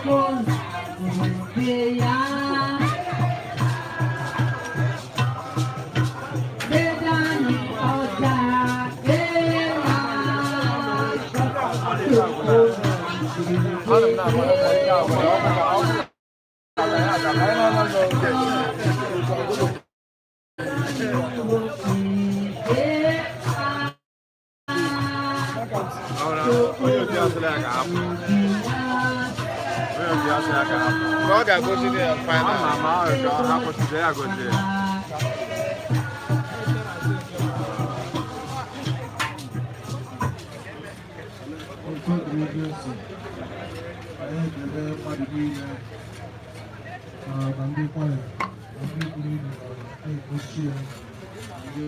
Chukwu na ya. Bedani ọjà ela Chukwu. Ana m na-agba ya agwa ọ bụ ọ bụ ya aga ka anyị nọ n'oge. Onye oji asịrị ya ga-apụ. Onye oji asịrị ya ga-apụ. Ka ọ ga-agosi ya final. Ama ama ahụ ka ọ hapụsịrị ya gosi ya. Otu dịrị Jesu. Anyị ekele mmadụ niile na ndị kwaya na ndị buru ibu na na-egosi ya, ndị